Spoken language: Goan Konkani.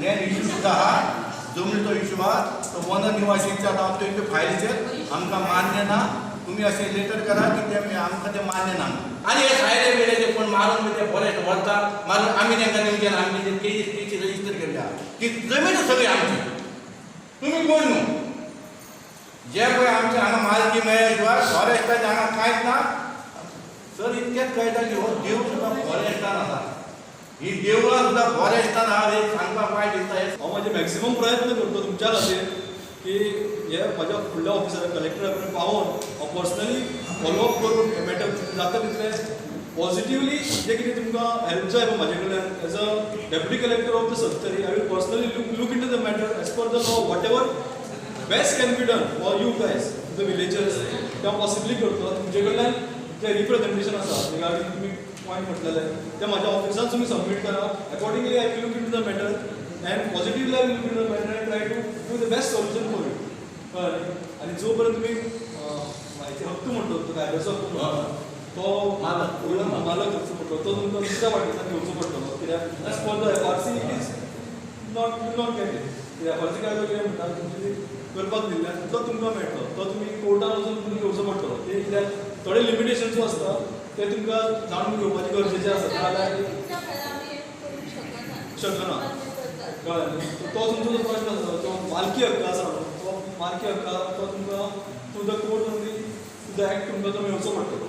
लँड इशू सुद्दां आहा, जमनीचो इशू आहा. तो वन निवासीचे आतां आमच्या इतले फायलीचेर आमकां मान्य ना. तुमी अशें लेटर करा की ते आमकां तें मान्य ना. आनी हे सायले बियले ते कोण मारून बी ते फॉरेस्ट व्हरता मारून, आमी तांकां दिवचे ना. आमी ते केजी केची रजिस्टर केल्ली आहा की जमीन सगळी आमची, तुमी कोण न्हू. जे पळय आमचे हांगा मालकी मेळ्ळ्या शिवाय फॉरेस्टाचें हांगा कांयच ना सर. इतकेंच कळटा की हो देव सुद्दां फॉरेस्टान आसा, ही देवळां सुद्दां फॉरेस्टान आहा हें सांगपाक वायट दिसता हें. हांव म्हाजे मॅक्सिमम प्रयत्न करता तुमच्या खातीर की हे म्हाज्या फुडल्या ऑफिसरा कलेक्टरा कडेन पावोवन हांव पर्सनली फॉलोअप करून हें मॅटर जाता तितलें पॉझिटिवली जें कितें तुमकां हेल्प जाय पळय म्हाजे कडल्यान, as a deputy collector of the Sattari, I will personally look into the matter as per the law. Whatever best can be done for you guys, the villagers, ते हांव पॉसिबली करतलो. तुमचे कडल्यान जे रिप्रेझेंटेशन आसा रिगार्डींग तुमी पॉयंट म्हटलेले, ते म्हाज्या ऑफिसान तुमी सबमीट करा. Accordingly I will look into the matter and positively I will look into the matter and try to do the best solution for you. कळ्ळें न्ही? आनी जो पर्यंत तुमी म्हायती हक्क म्हणतो, तो कायद्याचो हक्क म्हणटा तो, मालक. मालक हक्क म्हणतो, तो तुमकां दुसऱ्या वाटेंतल्यान घेवचो पडटलो. कित्याक as per the FRC it is not, you not get it. कित्याक एफआरसी कायदो कितें म्हणटा, तुमची ती करपाक दिल्ले तो तुमकां मेळटलो, तो तुमी कोर्टान वचून तुमी घेवचो पडटलो. ते कित्याक थोडे लिमिटेशन्सूय आसता, ते तुमकां जाणून घेवपाचें गरजेचें आसा. नाजाल्यार तितल्या वेळार आमी हें करूंक शकना. शकना. मान्य करतात. कळ्ळें न्ही? तो तुमचो जो प्रश्न आसा, तो मालकी हक्क आसा न्हू, तो मालकी हक्क आसा, तो तुमकां through the court only, through the act तुमकां तो मेळचो पडटलो.